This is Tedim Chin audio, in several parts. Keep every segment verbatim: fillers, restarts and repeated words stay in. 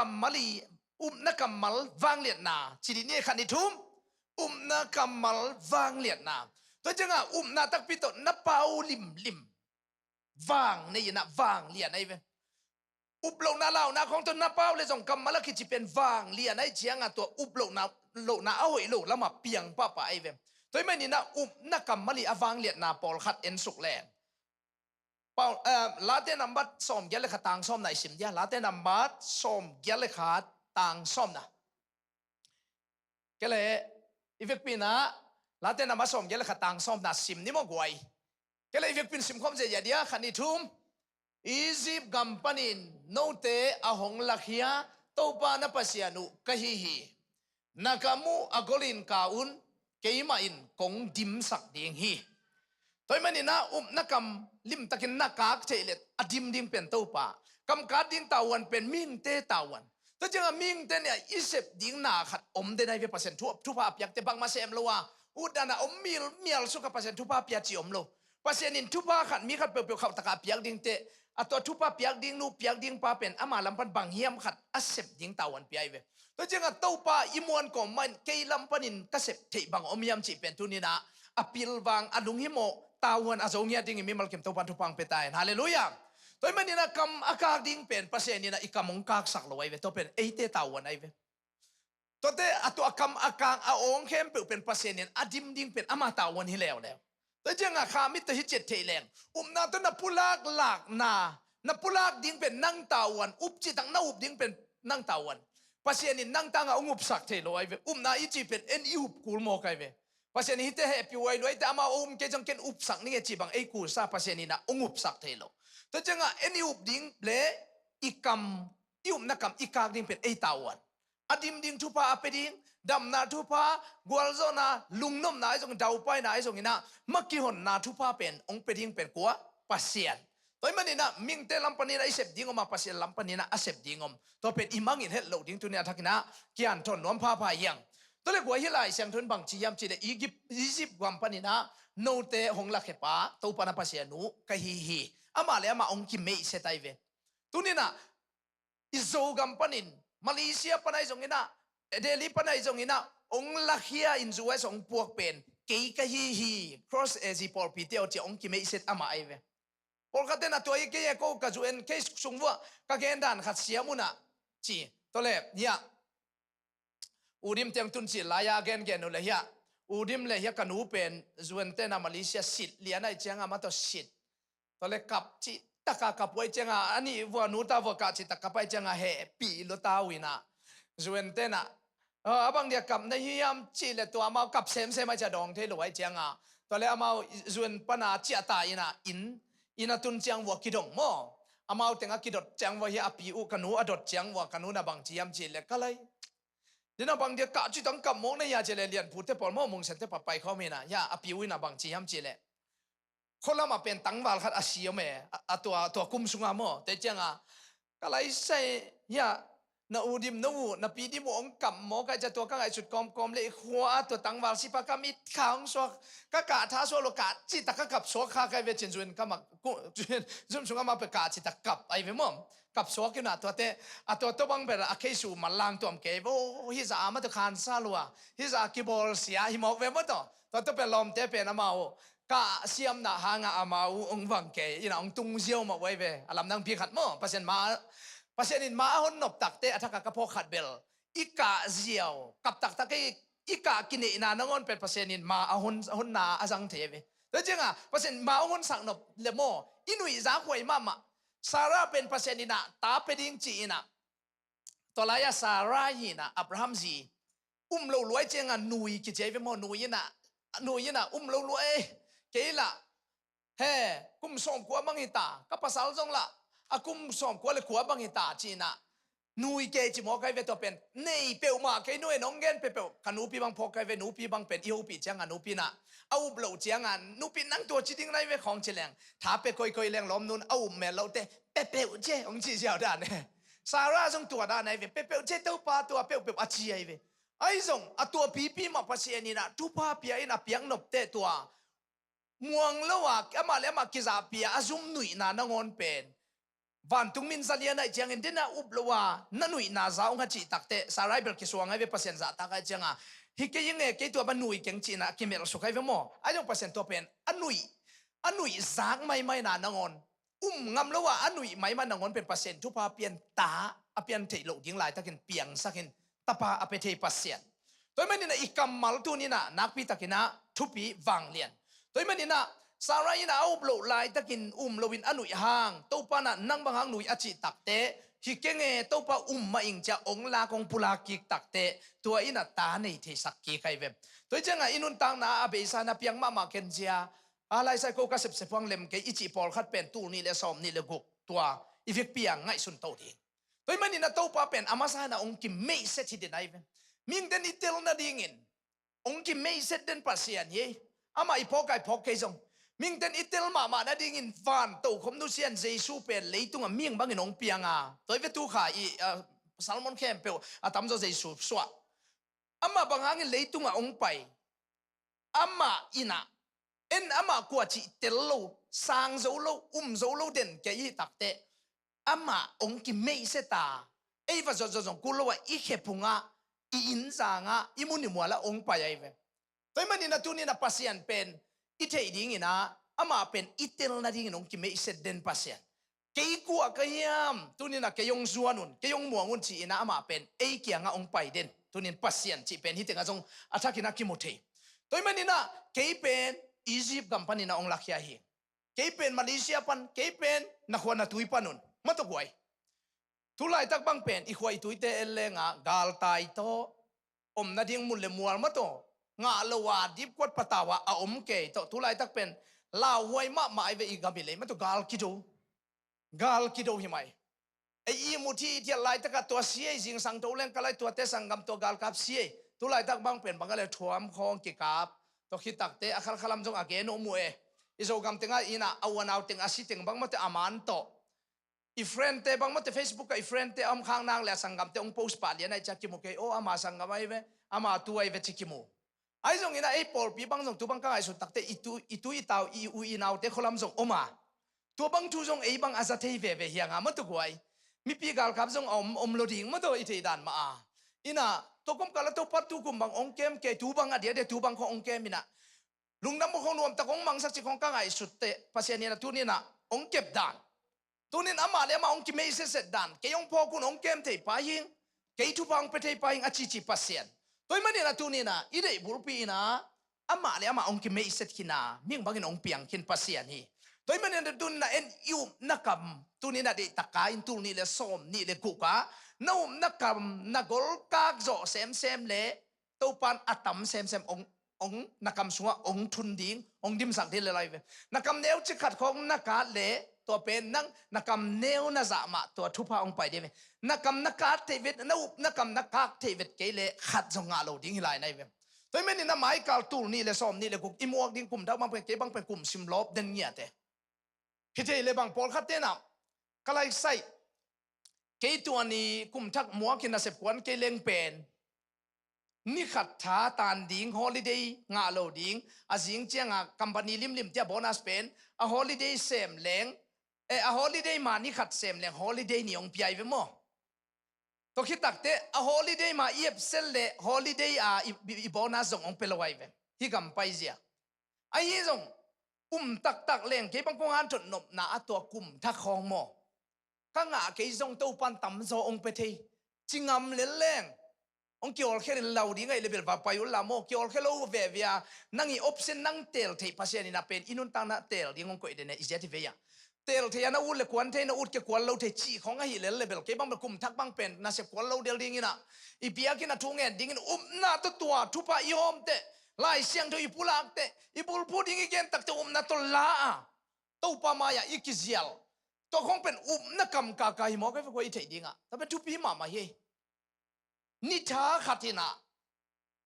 kammal i, upna kammal vangliatna ci dih ni, khat ni thum. Upna kammal vangliatna. Tua ciangah upna takpi tawh na pau limlim vang nei inah vanglian ahi ve. Uplohna launa khawng tawh na pau le zong kammal a kici pen vanglian ahi ciangah tua uplohna, lohna a hoih lo lamah piang pahpah ahi ve. Tua ahih maninah upna kammal i a vangliatna pawlkhat ensuk leng. Paul, eh, Late nambat sawmgiat le khat tang sawmna i sim dia. Late nambat sawmgiat le khat tang sawmna. Kei le i vekpi inah Late nambat sawmgiat le khat tang sawmna sim ni maw guai. Kei le i vekpi in simkhawm zia dia, khat ni thum. Egypt gam panin note a hong lakhia Topa na Pasian uh ka hi hi. Na kam uh a golin ka un, keimah in kong dimsak ding hi. Tua ahih maninah upna kam limtakin na kak theih le a dim ding pen Topa. Kam kak ding tavuan pen mihingte tavuan. Tua ciangah mihingte nih a i sep ding na khat om den ahi ve. Pasian thu, thupha a piakte bangmah sem lo a, utdan a om mial, mial suk a Pasian thupha pia ci om lo. Pasian in thupha khat mi khat peuhpeuh khauhtakah a piak dingte, a tua thupha piak ding nu piak ding pa pen ama lam pan bang hiam khat a sep ding tavuan pia ahi ve. Tua ciangah Topa i muan kawm mah in kei lam panin ka sep theih bang om hiam cih pen tuninah a pilvang a lunghimawh tavuan a zo ngiat dingin mimal kim Topa in thupha hong pia ta hen. Halleluiah. Tua ahih maninah kam a kak ding pen Pasian inah i kam hong kaksak lo ahi ve. Tua pen eite tavuan ahi ve. Tuate a tua kam a kak a awng khempeuh pen Pasian in a dim ding pen ama tavuan hi leuleu. Tua ciangah kha mit tawh hi ciat theih leng, upna tawh na pulak lakna, na pulak ding pen nang tavuan, up cihtak na up ding pen nang tavuan. Pasian in nang tangah hong upsak thei lo ahi ve. Upna i cih pen en i up kul mawk ahi ve. Pasian in hihte hehpih huai luaite amau a um kei ciang ken upsak ning e cih bang ei kulsa Pasian inah hong upsak thei lo. Tua ciangah en i up ding le i kam, i upna kam i kak ding pen ei tavuan. A dim ding thupha a pia ding, damna thupha, gualzawhna, lungnopna ahi zongin, daupaina ahi zonginah, makihonna thupha pen hong pia ding pen kua? Pasian. Tua ahih maninah mihingte lam paninah i sep ding om a, Pasian lam paninah a sep ding om. Tua pen i mangngilh het loh ding tuni a thakinah kianthawn nuam phapha hiang. Tua le kua hi Lai Siangtho in bangci hiam cih le Egypt, Egypt gam paninah note hong lakhia pa Topa na Pasian uh ka hi hi. Amah le amah hong kimeihset ahi ve. Tuninah i Zogam panin, Malaysia pan ahi zonginah, Delhi pan ahi zonginah, hong lakhia in U S hong puak pen kei ka hi hi, Cross A Z pawlpite aw ci-a hong kimeihset amah ahi ve. Pawlkhatte na tua hi kei e, ko ka U N case sung vuah ka gen dan khat siam unah ci. Tua le hiah Udim tiang tun cih lai-a a gengen uh le hiah Udim le hiah ka nu pen U N tenah Malaysia sit lian ahi cianga ma tawh sit. Tua le kap cih taka kap uh ahi cianga a nih vua nu ta vua kah cih tak kap ahi cianga hehpih lua ta uh inah U N tenah a bang dia kap na hiam cih le tua amau kap semsem ahi cia dawng thei lo ahi cianga tua le amau U N pana ciah ta inah inn, inn a tun ciang vua kidong maw? Amau tengah kidot ciang vua hiah a pi uh ka nu a dot ciang vua ka nu na bang ci hiam cih le ka lai Dina bang dia kah cih tang kap mawk na hia cih le lianphute pawl maw mungsiante papai khawm hina hia a piu hina bang ci hiam cih le khualamah pen tangval khat a si om e a tua tua kum sunga maw te cianga ka lai sai hia na u dim na u na pi dim uh hong kap mawk ai cia tua ka ngaihsut kawmkawm le i khua a tua tangval sipa ka mit kha hong suak ka kah tha suak lo kah cih tak ka kap suak kha kai ve cin zuin ka mak zum sunga ma pe kah cih tak kap ai ve maw? Kap suak in a tuate a tua tua bang bel a kheisu mal lang tuam kei vo hi za a ma tu khansa lua hi za a kibawl sia hi mawk ve maw taw tua tua pen lawmte pen amau kah siamna hanga amau ong vang kei in a ong tung ziau mawk vai ve a lamdang pi khat maw Pasian ma Pasian in ma a hon nop takte a thaka ka phawk khat bel i kah ziau kap taktak i i kah kineihna nangawn pen Pasian in ma a hon honna a zang thei ve tua cianga Pasian ma a hon sak nop le maw i nuih za huai mahmah Sarah pen Pasian inah ta pe ding ci inah tua lai-ah Sarah hinah Abraham zi um lo luai cianga nui kici ai ve maw nui inah nui inah um lo luai kei lah he kum sawm kua bang hita ka pasal zong lah a kum sawm kua le kua bang hita ci inah nui kei ci maw kai ve tua pen nei peuhmah kei nuai nong gen peuhpeuh ka nupi bang phawk kai ve nupi bang pen i hopih cianga nupi inah a up loh cianga nupi nang tua ci ding nai ve khawng ci leng tha pe koikoi leng lawmnun a up mel lote pepeuh ce hong ci ziau dan e Sarah zong tua dan ai ve pepeuh ce topa tua peuhpeuh a ci ai ve ai zong a tua pipi mah Pasian inah thupha pia in a piak nopte tua muang lo a amah le amah kizahpia a zum nuihna nangawn pen Vantung min za lian ahih ciangin, den a up lo a, na nuihna za ung a cih takteh, Sarai bel kisuang ahi ve, Pasian zahtak ahih cianga. Hi kei ing e, kei tua bang nui keng cihna a kimelh suk ahi ve maw. Ahi zong Pasian tua pen a nuih, a nuih zak maimai na nangawn, um ngam lo a, a nuih maimai nangawn pen Pasian thupha pian ta, a pian theih loh ding laitakin piangsakin tapa a pia thei Pasian. Tua ahih maninah i kammal tuninah nakpitakinah thupi vanglian. Tua ahih maninah Sarai inah a up loh laitakin um loin a nuih hang, Topa inah nang bang hang nui a cih takteh, hi keng e, Topa um mah ing cia ong lak ong pulak kik takteh, tua inah ta nei theisak kik ahi ve. Tua hi ciangah i nuntakna a beisa na piang mahmah ken cia, a laisai ko ka sepsep huang lem kei i cih pawlkhat pen tul nih le sawm nih le guk tua i vekpi a ngaihsun to ding. Tua ahih maninah Topa pen a masa inah ong kimeihset hi den ahi ve. Mihingten i tel nadingin ong kimeihset den Pasian hi. Amah i phawk a i phawk kei zong, mihingten i tel mahmah nadingin van tokhom nusian Jesu pen leitungah mihing bangin ong piang a, tua hi ve, tu kha i, ah, sermon khempeuh a tamzaw Jesu suah. Amah bang hangin leitungah ong pai? Amah inah, en amah kua cih tel lo, sang zo lo, um zo lo den kei i hih takteh, amah ong kimeihset a, ei va zot zot zong kul lo a, i khe phungah, i inn zangah, i mun i mualah ong pai ahi ve. Tua ahih maninah tuninah Pasian pen i theih dinginah amah pen i tel nadingin ong kimeihset den Pasian. Kei kua ka hiam, tuninah kei ong zuan un, kei ong muang un ci-inah amah pen ei kiangah ong pai den. Tunin Pasian cih pen hih tengah zong a thakinah kimu thei. Tua ahih maninah kei pen Egypt gam paninah ong lakhia hi. Kei pen Malaysia pan, kei pen na khua na tui pan un. Mah tawh guai. Tu laitak bang pen i khua i tuite en lengah galtai tawh, om nading mun le mual mah tawh, ngah lo a dipkuat patau a a om kei tawh, tu laitak pen lauhuai mahmah ahi ve, i gam i lei mah tawh gal kido. Gal kido hi mai. Ei ihmut hi i thiat laitakah tua si ei, zingsang tho leng ka lai tuate sanggam tua galkap si ei. Tu laitak bang pen bang a le thuam khawng kikap. Tua khit takteh a khalkhalam zong a gen uh mu e. I Zogam tengah inah a uanau teng a si teng bang mah tawh a man tawh, i friendte bang mah tawh, Facebook ah i friendte a om khak nang le a sanggamte ong post pah lian ahih ciang kimu kei, aw ama sanggam ahi ve, ama tu ahi ve ci kimu. Ahi zongin ah ei pawlpi bang zong tu bang ka ngaihsut takteh i tu, i tu i tau, i u i naute khualam zong om a, tua bang thu zong ei bang a za thei veve hi hang a, mah tawh guai. Mipi galkap zong a om, om lo ding mah tawh i theih dan mah a. Inah tua kum kal a Topa tu kum bang ong kem kei, tu bang a diakdiak tu bang khawng ong kem inah lungdam khawng nuamtak ong mangsak cih khawng ka ngaihsut teh, Pasian inah tuninah ong kep dan. Tunin amah le amah ong kimeihsetset dan, kei ong phawk un ong kem thei pa hing, kei thupha ong pia thei pa hing a cici Pasian. Tua ahih maninah tuninah i deih bulpi inah amah le amah ong kimeihset khin a, mihing bangin ong piang khin Pasian hi. Tua ahih maninah tuninah en i upna kam, tuninah deihtak ka in tul nih le sawm nih le guk ah na upna kam na golkak zawh semsem le Topan a tam semsem ong, ong na kam sungah ong thun ding, ong dimsak ding le lai ve. Na kam neu cik khat khawng na kat le tua pen nang na kam neu na zah mah tua thupha ong pai ding ve. Na kam na kat theih vet, na up na kam na kak theih vet kei le khat zong ngah lo ding hi lai nai ve. Tua ahih manin a maikal tul nih le sawm nih le guk i muak ding kum thak bang pen kei bang pen kum sim lawp den ngiate. Hi thei le bang pawlkhat tenah ka laisai, kei tua ni kum thak muak in a sep kuan kei leng pen ni khat tha tan ding, holiday ngah lo ding, a zing cianga company limlim tia bonus pen a holiday sem leng, eh, a holiday ma ni khat sem leng holiday ni ong piai ve maw? Tua khit takteh a holiday ma i absent le holiday a i, i, i bonus zong ong pia lo ai ve. Hi gam paizia. Ahi zong um taktak leng kei bang kong hanthot nopna a tua kum thak khawng maw? Ka ngah kei zong Topan tamzaw ong pia thei. Ci ngam lel leng ong kiawlkhia lo ding ahi le bel va pai un la maw, kiawlkhia lo veve a, nang i option nang teel theih Pasian in a pen i nuntakna teel ding ong koih den e, i ziat hi vei a. Teel thei a na ut le kuan thei, na ut ke kuan lo thei cih khawng ahi lel le bel kei bang bel kum thak bang pen na sep kuan lo del ding in a, i biakinn a thu ngen dingin upna tawh tua thupha i hawm teh, Lai Siangtho i pulak teh, i bulphuh ding i gen tak teh upna tawh la a, Topa mai-ah i kizial. Tua khawng pen upna kam kaka hi mawk a, i theih dingah tua pen thupi mahmah hi. Ni tha khat in a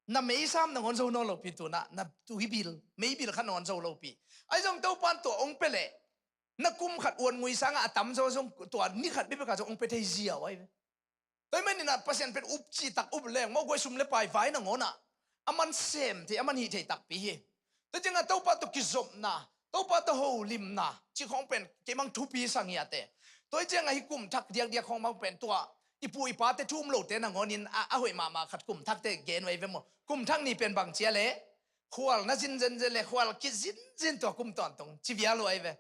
na meisam nangawn zo nawn lopi, tunah na tui bil, meibil khat nangawn zo lopi. Ahi zong Topan tua ong pia leh na kum khat uan ngui sangah a tamzaw zong tua ni khat bibika zong ong pia thei ziau ahi ve. Tua ahih manin a Pasian pen up cihtak up leng mawh guai, sum le pai vai nangawn ah a man sem thei, a man hih thei takpi hi. Tua ciangah Topa tawh kizopna, Topa tawh holimna cih khawng pen keimang thupi sang hi a te. Tua hi ciang ahi kum thak diakdiak khawng bang pen tua i pu i pate thu um lote nangawnin a, a hoih mahmah khat kum thakte gen uh ei ve maw. Kum thak ni pen bang cia le khual na zin zenzen le khual kizinzin tua kum tawntung ci vial uh ei ve.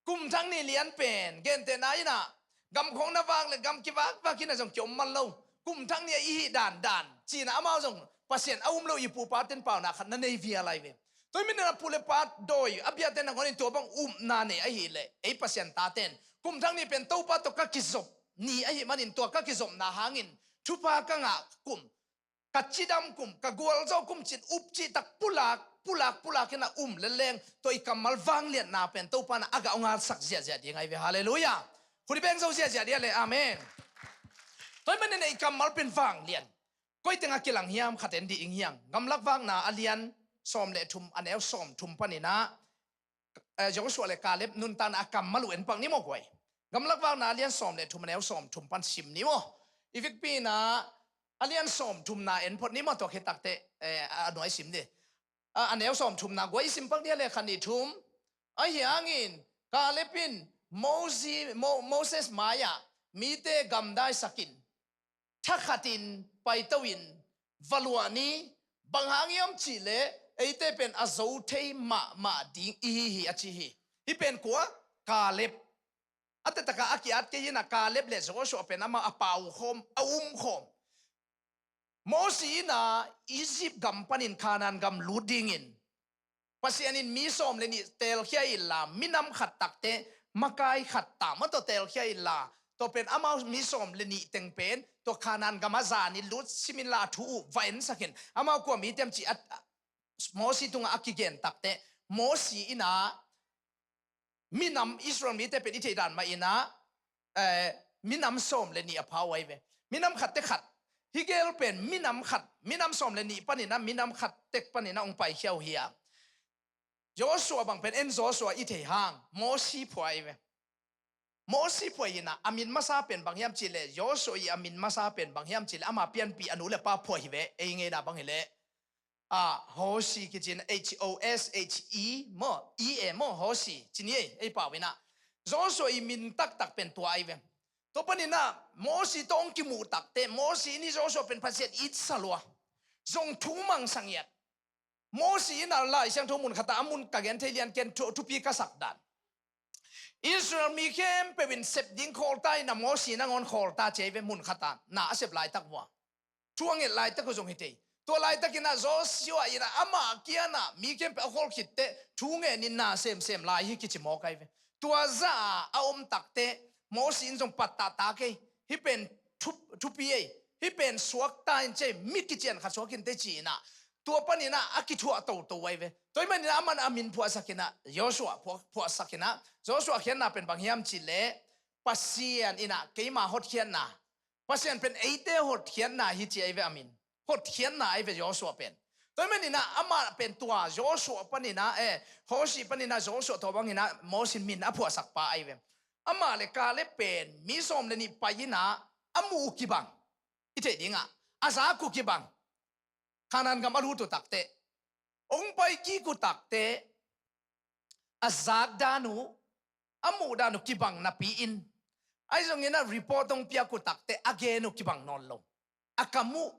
Kum thak ni lian pen gentehna in ah gam khawng na vak le gam kivakvak in ah zong kiom man lo. Kum thak ni a i hih dandan ci-in ah amau zong Pasian a um lo i pu i paten pauna khat na nei vial ei ve. Tua hi manin a pu le pa dawi a biate nangawnin tua bang upna nei ahih leh ei Pasian taten kum thak ni pen Topa tawh ka kizop ni ahih manin tua ka kizopna hangin thupha ka ngah kum, ka cidam kum, ka gualzo kum ci-in up cihtak pulak pulak pulak in a um leleng tua i kammal vangliatna pen Topa in ah a gah hong hatsak ziahziah ding ei ve. Halleluiah. Khut i beng zo ziahziah ding a le amen. Tua hi manin i kammal pen vanglian. Koi tengah kilang hiam khat en dih ing hiang. Gamlak Vakna a lian sawm le thum a neu sawm thum panin ah, eh, Joshua le Kaleb nuntakna a kammal uh en pak ni maw guai. Gamlak Vakna a lian sawm le thum a neu sawm thum pan sim ni maw. I vekpi in ah a lian sawm thumna en phot ni maw, tua khit takteh, eh, a nuai sim dih. A, a neu sawm thumna guai i sim pak ni a le khat nih thum. Ahi hangin Kaleb in Mosi-, Mo-, Moses mai-ah mite gamdaisak in thakhatin paito in va luah ni, bang hang hiam cihleh eite pen a zo thei mahmah ding i hi hi a ci hi. Hih pen kua? Kaleb. A taktakah a ki-at kei in ah Kaleb le Joshua pen amah a pau khawm, a um khawm. Mosi in ah Egypt gam panin Kanaan gam lut dingin Pasian in mi sawm le nih teelkhia inla, minam khat takteh makai khat tam a tawh teelkhia inla, tua pen amau mi sawm le nih teng pen tua Kanaan gam a zan in lut sim inla a thu uh va ensak in. Amau kua mi hiam cih a, Mosi tungah a kigen takteh Mosi in ah minam Israel mite pen i theih dan mah in ah, eh, minam sawm le nih a pha uh ei ve. Minam khat teh khat. Hih gel pen minam khat, minam sawm le nih panin ah, minam khat tek panin ah hong paikhia uh hi a. Joshua bang pen en Joshua i thei hang, Mosi phuah ei ve. Mosi phuah in ah, a min masa pen bang hiam cihleh, Joshua i a min masa pen bang hiam cihleh, ama pianpih a nu le pa phuah hi ve, ei ngeina bang hileh. Ah, Hosi kici in, H O S H E maw, E A maw, Hosi ci ni ei, ei pau in ah. Joshua i min taktak pen tua ei ve. Tua panin ah Mosi tawh hong kimuh takteh Mosi in Joshua pen Pasian itsa lua, zong thu mangsa ngiat. Mosi in ah Lai Siangtho mun khatah a mun ka gen thei lian ken thu, thupi ka sak dan. Israel mi khempeuh in sep ding khawlta in ah Mosi nangawn khawlta ci ei ve, mun khatah na a sep laitak vua. Thu a nget laitak uh zong hi thei. Tua laitakin ah Joshua in ah amah kiangah mi khempeuh a khawl khitteh thu ngenin na semsem lai hi kici mawk ei ve. Tua zah a om takteh Mosi in zong pattahtak ei. Hih pen thu, thupi ei. Hih pen suakta in ci ei, mi kician khat suak inteh ci in ah. Tua panin ah a kithuah toto ei ve. Tua hi manin ah aman a min phuahsak in ah, Joshua phuah, phuahsak in ah. Joshua khiatna pen bang hiam cihleh, Pasian in ah keima hotkhiatna, Pasian pen eite hotkhiatna hi ci ei ve a min. Hotkhiatna ei ve Joshua pen. Tua hi manin ah amah pen tua Joshua panin ah, eh, Hosi panin ah Joshua tua bangin ah Mosi min a phuahsak pa ei ve. Amah le Kaleb pen mi sawm le nih pai in ah a muh uh kibang. I theih dingah a zak uh kibang. Kanaan gam a lut uh takteh, hong pai kik uh takteh, a zak dan uh, a muh dan uh kibang napi in, ahi zongin ah report hong piak uh takteh a gen uh kibang nawn lo. A kam uh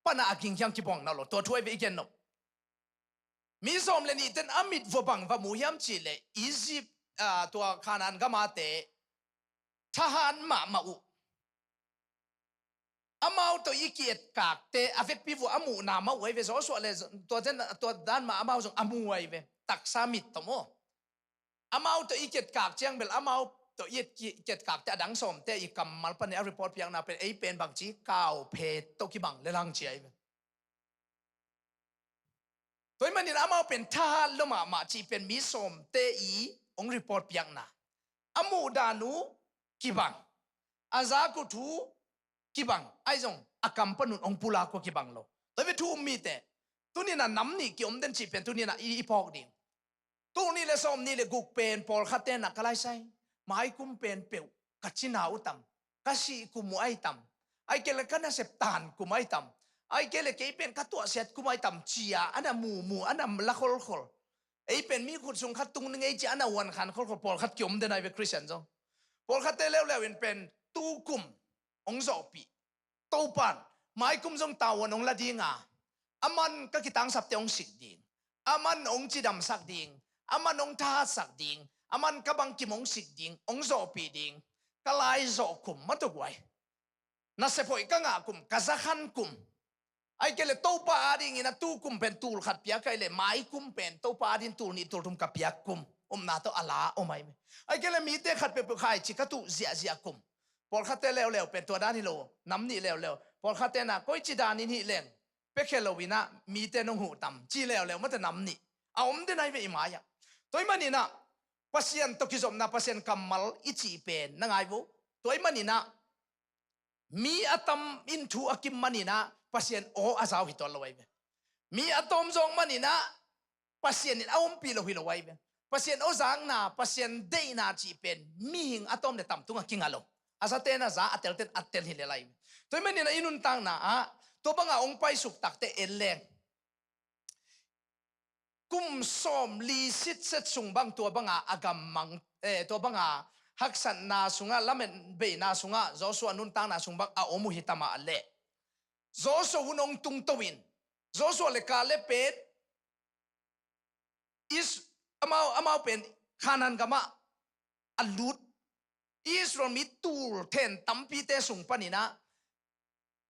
pan a ging hiam kibang nawn lo. Tua thu ei ve i gen nop. Mi sawm le nihte in a mit vua bang va mu hiam cihleh, Egypt, ah, tua Kanaan gam ate thahat mahmah uh. Amau tawh i ki-etkakte a vekpi vua a muhna mah uh ei ve. Joshua le tua dan, tua dan mah amau zong a mu ei ve. Taksa mit tawh maw. Amau tawh i ki-etkak ciang bel amau tawh i et ki-, ki-etkakte a dang sawmte i kammal panin a report piakna pen ei pen bangci kauphe tawh kibang le lang ci ei ve. Tua hi manin amau pen thahat lua mahmah cih pen mi sawmte i hong report piakna. A muh dan uh kibang. A zak uh thu kibang. Ahi zong a kam pan un hong pulak uh kibang lo. Tua hi ve thu um mite. Tuni-in ah nam nih kiom den cih pen tuni-in ah i, i phawk ding. Tul nih le sawm nih le guk pen pawlkhatte in ah ka laisai, mai kum pen peuh ka cina uh tam, ka sih kum uh ahi tam, ahih kei leh ka nasep tan kum ahi tam, ahih kei leh kei pen ka tuahsiat kum ahi tam ci-a a na mumu, a na la kholkhol. Ei pen mi khut sung khat tung ning ei ci-a a na uankhan kholkhol pawlkhat kiom den ahi ve Khristian zong. Pawlkhatte leuleu in pen tukum hong zawhpih. Topan maikum zong tavuan hong la dinga, aman ka kitangsapte hong sik ding, aman hong cidamsak ding, aman hong thahatsak ding, aman ka bangkim hong sik ding, hong zawhpih ding. Ka laizawh kum mah tawh guai. Nasep hoih ka ngah kum, ka zakhan kum. Ahih kei leh Topa adingin a tukum pen tul khat piak ahih leh maikum pen Topa adingin tul nih tul thum ka piak kum. Upna tawh a la om ahi ve. Ahih kei leh mite khat peuhpeuh khaici ka tuh ziahziah kum. Pawlkhatte leuleu pen tua dan hi lo, nam nih leuleu. Pawlkhatte na koici danin hih leng pia khia lo in ah mite nong huh tam ci leuleu mate nam nih. A om den ahi ve i mai-ah. Tua ahih manin ah Pasian tawh kizopna, Pasian kammal i cih pen na ngai vo. Tua ahih manin ah mi a tam in thu a kim manin ah Pasian aw a zau hi tuan lo ahi ve. Mi a tawm zawk manin ah Pasian in a ompih lo hi lo ahi ve. Pasian aw zakna, Pasian deihna cih pen mihing a tawm le tam tungah kinga lo. A zaten a za, a telten a tel hi lel ahi ve. Tua ahih manin ah i nuntakna ah tua banga hong paisuk takte en leng kum sawmli sitset sung bang tua banga a gammang, eh, tua banga haksatna sungah, lametbeina sungah, Joshua nuntakna sung bang a om uh hi ta mah leh, Joshua hun hong tungto in, Joshua le Kaleb pen Is-, amau, amau pen Kanaan gamah a lut, Israel mi tul then tampite sung panin ah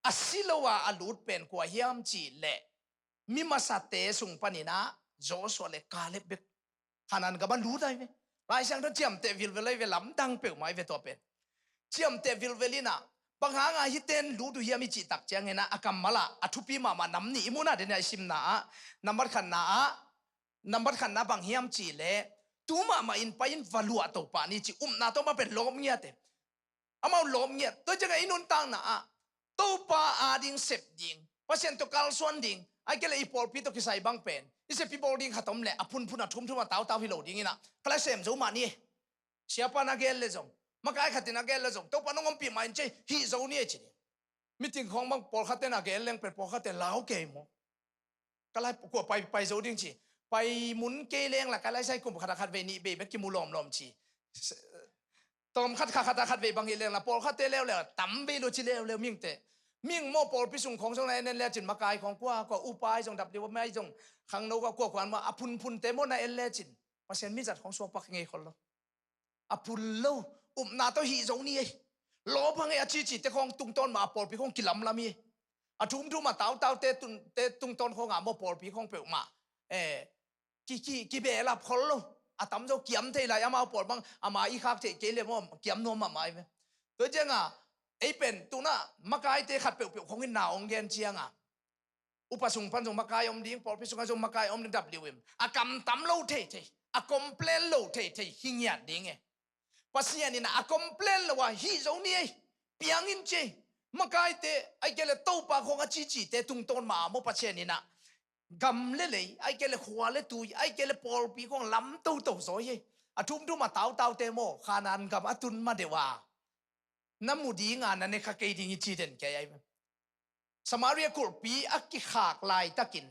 a si lo a a lut pen kua hiam cih leh mi masate sung panin ah Joshua le Kaleb bek Kanaan gamah lut ahi ve. Lai Siangtho ciamteh vilvel ahi ve, lamdang peuhmah ahi ve tua pen. Ciamteh vilvel in ah bang hanga hihte in lut uh hiam i cih tak ciangin ah a kammal ah a thupi mahmah nam nih i muhna den a i simna ah, nambat khatna ah, nambat khatna bang hiam cih leh tu mahmah in pai in va luah to pah ni cih upna tawh mah pen lawp ngiat e. Amau lawp ngiat. Tua ciangah i nuntakna ah Topa ading sep ding, Pasian tawh kalsuan ding, ahih kei leh i pawlpi tawh kisai bang pen i seppi bawl ding khat om leh a phunphun a thumthum a tautau hi lo dingin ah ka la sem zo mah ni e. Siapa in a gen leh zong, makai khat in a gen leh zong, Topa nong ompih mah in ci ei, hih zo ni ei ci ni. Meeting khawng bang pawlkhatte in a gen leng pen pawlkhatte lau kei maw. Ka lai kua pai, pai zo ding ci. Pai mun kei leng la ka lai sai kum khat a khat vei nih vei bek kimu lawmlawm ci. Tawm khat kha khat a khat vei bang hi leng la pawlkhatte leuleu tam vei lo ci leuleu mihingte. Mihing maw pawlpi sung khawng zong la en en le cin makai khawng kua kua upa ahi zong W M I ahi zong khangno kua kua kua an maw a phunphunte maw na en le cin Pasian mizat khawng suak pak ngei khol lo. A phun lo, upna tawh hih zo ni ei. Lawp hang ei a cicite khawng tungtawn mah a pawlpi khawng kilamlam hi ei. A thumthum a tautaute tun-, te tungtawn khawngah maw pawlpi khawng peuhmah, eh, ki, ki, kibehlap khol lo. A tamzaw kiam thei lai amau pawl bang ama i khak theih kei le maw kiam nuam mahmah hi ve. Tua ciangah ei pen tunah makaite khat peuhpeuh khawng in na hong gen ciangah upa sung pan zong makai om ding, pawlpi sungah zong makai om ding, W M. A kamtam lo thei thei, a complain lo thei thei hi ngiat ding e. Pasian in a complain lo a hih zo ni ei, piang in ci ei. Makaite, ahih kei leh Topa khawng a cicite tungtawn mah a maw Pasian in a gam le lei, ahih kei leh khua le tui, ahih kei leh pawlpi khawng lam toto zaw hi ei. A thumthum a tautaute maw Kanaan gam a tun ma deuh a na mu dinga na ne kha kei ding hi ci den kei ahi ve. Samaria kulhpi a kikhak laitakin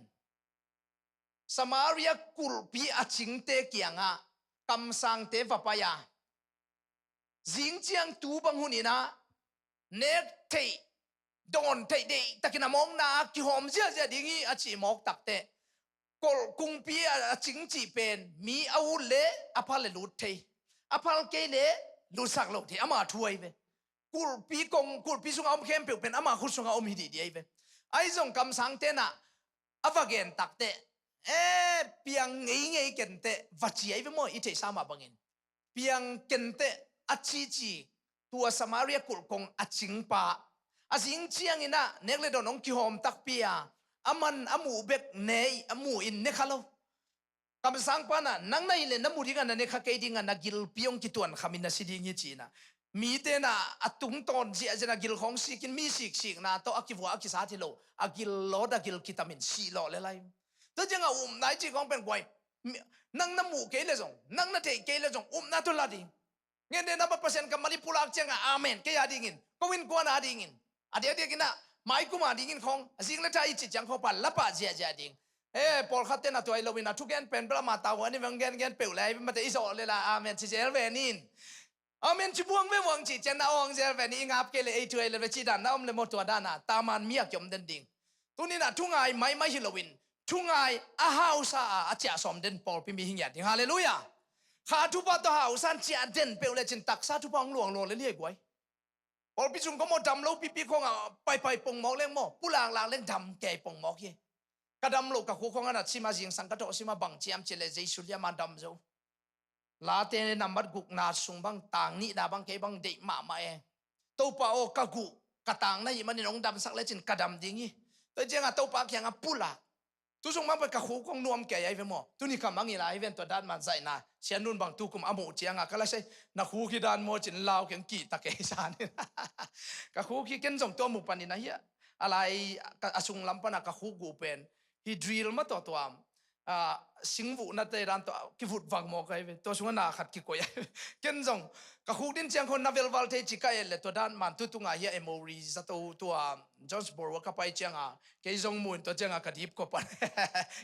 Samaria kulhpi a cingte kiangah kamsangte va pai a, zing ciang tu bang hun in a nek theih dawn theih deihtakin a mawkna ah kihawm ziahziah ding hi a cih mawk takteh, kulh kungpi a, a cing cih pen mi a ut leh a phal leh lut thei, a phal kei leh lutsak lo thei, ama thu ahi ve. Kulhpi kong, kulhpi sungah om khempeuh pen ama khut sungah om hi dihdih ahi ve. Ahi zong kamsangte in a va gen takteh, eh, piang ngeingei kenteh va ci ahi ve maw, i theihsa mah bangin. Piang kenteh a cici tua Samaria kulh kong a cingpa a zing ciangin a nek le dawn hong kihawm takpi a, a man a muh bek ne, a muh in ne kha lo. Kamsangpa in a nang na hih leh na mu dingah na ne kha kei dingah na gilpi hong kituan khamin na si ding hi ci in a. Mite in a a tungtawn ziahziah in a gil khawng sikin mi siksikna tawh a kivua a kisat hi lo, a gil lawt a gil kitamin sih lawh le lai. Tua ciangah upna i cih khawng pen guai. Mi-, nang na muh kei leh zong, nang na theih kei leh zong upna tawh la ding. Ngen den a ba Pasian kammal i pulak ciangah amen kei a dingin, ko innkuan a dingin, a diakdiakin a maikum a dingin khawng a zing le tha i cih ciang khawng pan la pah ziahziah ding. Eh, pawlkhatte in a tuai loin a thugen pen bel ama tau a ni veng gengen peuh le ahi ve mate i zawh le la amen ci zel ve nin. Amen ci buang ve buang ci cian na awng zel ve ni i ngap kei le ei thu ei le ve ci dan na om le maw tua dan a taman mi a kiom den ding. Tuni na thungai maimai hi loin thungai a hausa a a ciah sawm den pawlpi mi hi ngiat ding. Halleluia. Kha thupha tawh hausa an ciah den peuh le cin taksa thupha hong luang luang le liai guai. Pawlpi sung kong maw dam lo pipi khong a paipai pongmawk leng maw pulaklak leng dam kei pongmawk hi. Ka dam lo ka khu khong a nat sima zingsang ka tawh sima bang ciam ci le Jesu liam a dam zo. Late nambat gukna sung bang tang nihna bang kei bang deih mahmah e. Topa aw ka guh ka tang na hih manin hong damsak lecin ka dam ding hi. Tua cianga Topa kianga pulak. Tu sung bang pen ka khuk hong nuam kei ahi ve maw? Tuni ka mangil ahi ven tua dan man zaihna sianun bang tukum a muh cianga ka la sei na khuk hi dan maw cin lau keng kihta kei sanin. Ka khuk hi ken zong tua mu panin ahi a lai a sung lam pana ka khuk guh pen hi drill ma tawh tuam. Singvuhna te dan tawh kivut vang mawk ahi ve. Tua sungah na khat kikoih ahi ve. Ken zong ka khuk din ciang khon na velval thei ci ka et le tua dan man tu tunga hi a emory zato tua Jonesboro ka pai cianga kei zong muin tua cianga ka dip ko pan.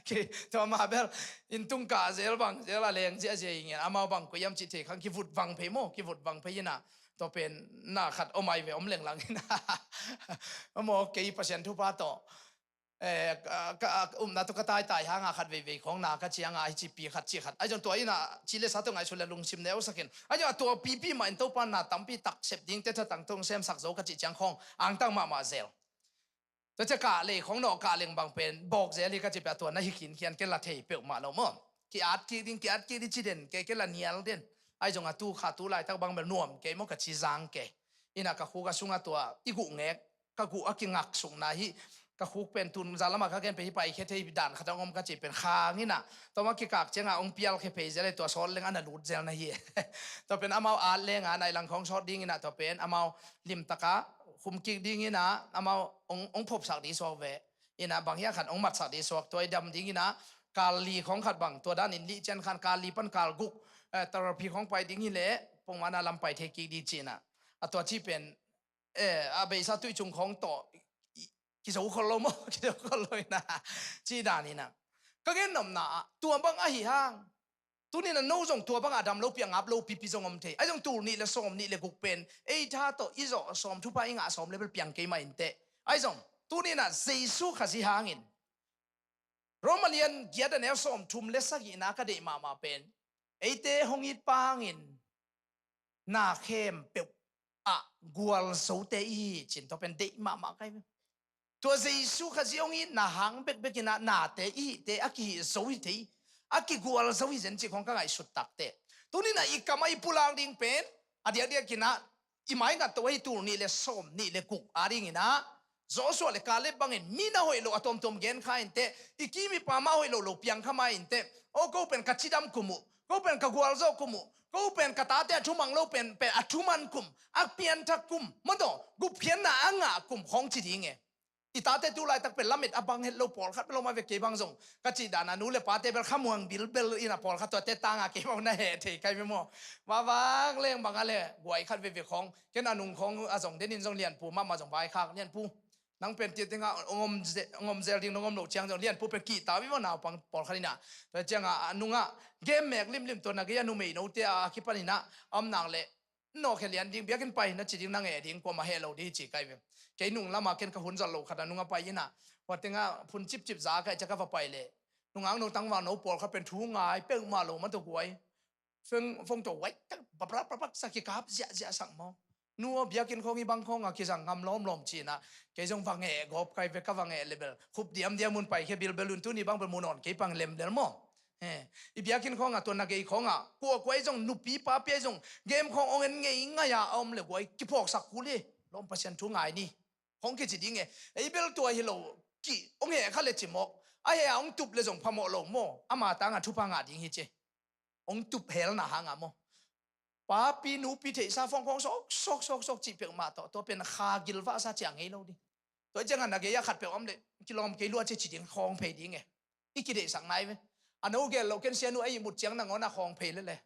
Kei tua ma bel in tung ka zel bang zel a leng zia zia ingen amau bang ko yam ci thei khang kivut vang phei maw kivut vang phei ina tua pen na khat om ahi ve om lenglang ina. Maw kei Pasian thupha tawh eh, ka, ka, ka umna tawh ka taitai hanga khat veivei khawng na ka cianga hi cipi khat ci khat ahi zong tua ina ci le sa tawh ngaihsut le lungsim neu sakin ahi zong a tua pipi mah in Topa na tampi tak sep ding te thatang tawh hong semsak zo ka ci ciang khawng angtang mahmah zel. Tua cia kah lei khawng nawh kah leng bang pen bawk zel hi ka ci pia tua na hi khinkhian ken la thei peuhmah lo maw? Ki-at kik ding ki-at kik ding ci den kei ken la nial den. Ahi zong a tu kha tu laitak bang bel nuam kei maw ka ci zang kei. Ina ka khuk a sungah tua i guh ngek ka guh a kingak sukna hi. Ka khuk pen tun za lamah ka ken pe hi paikhia thei dan khat a hong om ka ci pen khang ina tua ma kikak cianga hong pial khia phei zel hi tua sawt leng ana lut zel na hi. Tua pen amau at lenga nai lang khawng sawt ding ina tua pen amau limtaka khum kik ding ina amau hong, hong phopsak ding suak ve. Ina bang hiah khat hong matsak ding suak tua i dam ding ina kal li khawng khat bang tua dan in lih cian khan kal li pan kal guk eh, therapy khawng pai ding hi leh pongmana lam pai thei kik ding ci ina a tua ci pen eh, a beisa tuih cung khawng tawh i- kizo khol lo maw kizo khol lo ina ci dan ina ka gen nomna ah tua bang ahi hang. Tuni na no zong tua banga dam lo piang ap lo pipi zong om thei ahi zong tul nih le sawm nih le guk pen ei tha tawh i zawh sawm thupha i ngah sawm le bel piang keimah inteh ahi zong tuni na Jesu Khazih hangin Roma lian giat a neu sawm thum le sagihna ka deih mahmah pen eite hong it pa hangin na khempeuh ah gualzote i hi cin tua pen deih mahmah kai ve. Tua Jesu Khazih hong itna hang bekbek inah nate i hihte a kihih zo hi thei a kigual zo hi zen cih khong ka ngaihsut takte. Tuninah i kamah i pulak ding pen a diakdiak inah i maingat to ahi tul nih le sawm nih le guk a dinginah Joshua le Kaleb bangin mi na hoih lo a tuamtuam gen kha inteh i kim i pam a hoih lo lo piang kha ma inteh. O ko pen ka cidam kum uh ko pen ka gualzawh kum uh ko pen ka tate a thumang lo pen pen a thuman kum a pianthak kum mawtaw gupkhiatna a ngah kum khawng ci ding e. I tate tu laitak pen lamet a bang het lo pawlkhat lo ma ve kei bang zong ka cih dana nu le pate bel khamuang bilbel ina pawlkhat tuate tanga kei bang na heh thei kai ve maw? Vavak leng bang a le guai khat veve khawng ken a nung khawng a zong denin zong lianpu mahmah zong vaikhak lianpu. Nang pen tiatinga ngom zel ding na ngom loh ciang zong lianpu pen kihta vei maw naupang pawlkhat ina. Tua cianga a nunga game mek limlim tua na gei a numei note a kipan ina a om nak leh nawkhia lian ding biakinn pai na ci ding na ngeh ding kuamah heh lo ding hi ci kai ve. Kei nung lama ken ka hun zat lo khat a nunga pai ina huatenga phun cipcip za kai cia ka va pai leh nungak no tangval no pawlkhat pen thu ngai peuhmah lo ma tua guai. Feng fong to wai tak paprak paprak sa kikap ziahziah sak maw? Nu aw biakinn khawng i bang khawng a kizang ngam lawmlawm cina kei zong va ngeh gawp kai ve ka va ngeh lebel khup diamdiam mun paikhia bilbel un tuni bang bel mu nawn kei pang lemlel maw? He, i biakinn khawngah tua na gei khawngah kuakua i zong nupi papi a i zong game khawng ong en ngei ngaia a om le guai kiphawksak kul hi. Lawm Pasian thu ngai ni. Khawng kici ding e ei bel tua hi lo ki ong he kha le cimawk a he a ong tup le zong phamawh lo maw ama tangah thupha ngah ding hi ci. Ong tup helna hangah maw? Papi nupi theihsa fawng khawng sawk sawk sawk sawk cih peuhmah tawh tua pen kha gilvahsa ciang ngei lo ding. Tua i ciangah na gei a khat peuh om le kilawm kei lua ci ci ding khawng phei ding e. I kideihsak nai ve. A no gel lo ken sianu a ihmut ciang nangawn a khawng phei lele.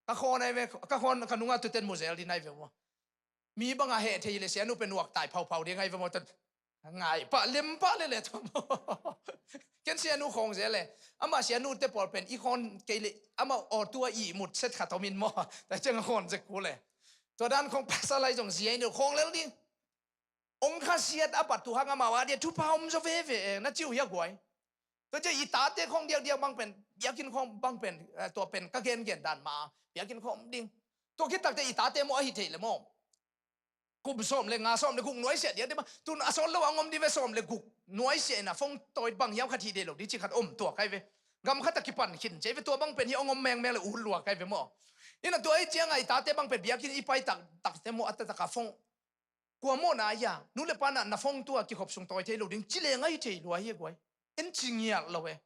Ka khawn ai ve ka khawn ka nunga tuten muzel din ai ve maw? Mi banga heh thei le sianu pen nuak tai phauphau ding ai ve maw? Tan Ngai pah lem pah le le tho maw. Ken sianu khawng ze le. Amah sianu te pawl pen i khawn kei le. Amah aw tua i mut set khat om in maw. Tua ciang a khawn ze ku le. Tua dan khawng pasal lai zong zia in khawng lel ding. Ong khasiat a bat tu hang amau a dia thupha om zaw veve e, na ci uh hia guai. Tua ciang i tate khawng diakdiak bang pen, biakinn khawng bang pen, eh, tua pen ka gengen dan mah, biakinn khawng ding. Tua khit takte i tate maw ahi thei le maw. Kum sawm le nga, sawm le guk nuaisiah diakdiak mah. Tun a sawt lo a ngom di ve sawm le guk nuaisiah in a phone tawi bang hiam khat hi dei lo di ci khat om tua kai ve. Gam khat a kipan khin ci ve tua bang pen hi ong om mengmeng le ut lua kai ve maw. Ina tua i ciang a i tate bang pen biakinn i pai tak, takte maw a ta tak a phone. Kua mawhna a hia, nu le pa na, na phone tua kikhop sung tawi thei lo ding, ci leng ahi thei lua hi a guai. En ci ngiat lo e.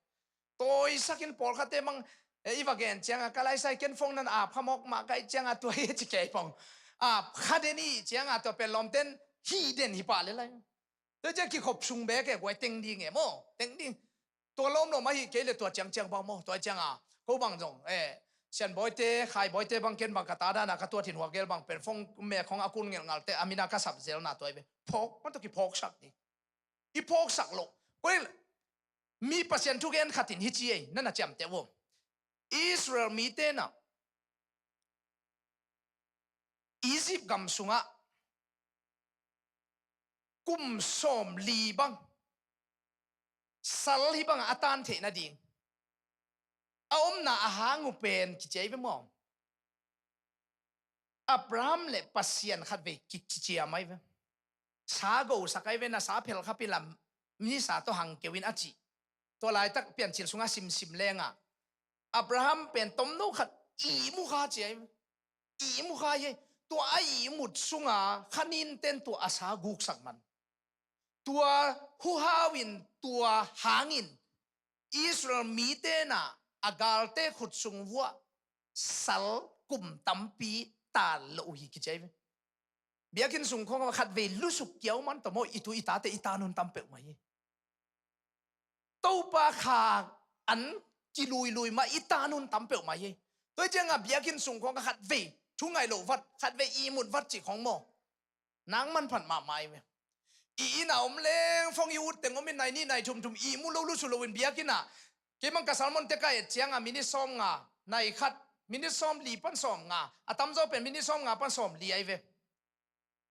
Tawisakin pawlkhatte mang, e, i va gen cianga, ka laisai ken phone nan ap kha mawk mah kai cianga tua hi ci kei pong. Ap kha den i cianga tua pen lawmten hi den hi pah le lai. Tua ciang kikhop sung bek e guai teng ding e maw, teng ding. Tua lawmlawm ahi kei le tua ciangciang bang maw, tua cianga ko bang zong, eh, Sian Bawite, Khai Bawite bang ken bang ka ta dana ka tua thin huak gel bang pen phone mek khong a kun ngelhngalte a mina ka sap zelna tua i ve. Phawk, man tua kiphawksak ding. I phawksak lo. Koi mi Pasian thugen khatin hi ci ei, nana ciamteh uh. Israel mite na Egypt gam sungah kum sawm li bang sal hi bangah a tan theih nading a omna a hang uh pen kici ai ve maw? Abraham le Pasian khat vei kiciciam ai ve. Sa gosak ai ve, na sa phelkhap in la misa tawh hang keu in a cih. Tua laitak Piancil sungah simsim lengah Abraham pen tomno khat ihmu kha ci ai ve. Ihmu kha hi. Tua a ihmut sunga khaninten tua a sa guksak man. Tua huhau in tua hangin Israel mite na a galte khut sung vuah sal kum tampi tal lo uh hi kici ai ve. Biakinn sung khong khat vei lusuk kiau man tawh maw i tu i tate i tanun tam peuhmah hi. Topa kha an kiluilui mah i tanun tam peuhmah hi. Tua hi cianga biakinn sung khong khat vei thu ngai lo vat, khat vei ihmut vat cih khong maw? Nang manphat mahmah hi ve. I inn a om leng phone i ut teng om in nai nih nai thumthum ihmu lo lusu loin biakinn ah. Kei mang ka sermon te ka et cianga minute sawm nga, nai khat, minute sawm li pan sawm nga, a tamzaw pen minute sawm nga pan sawm li ai ve.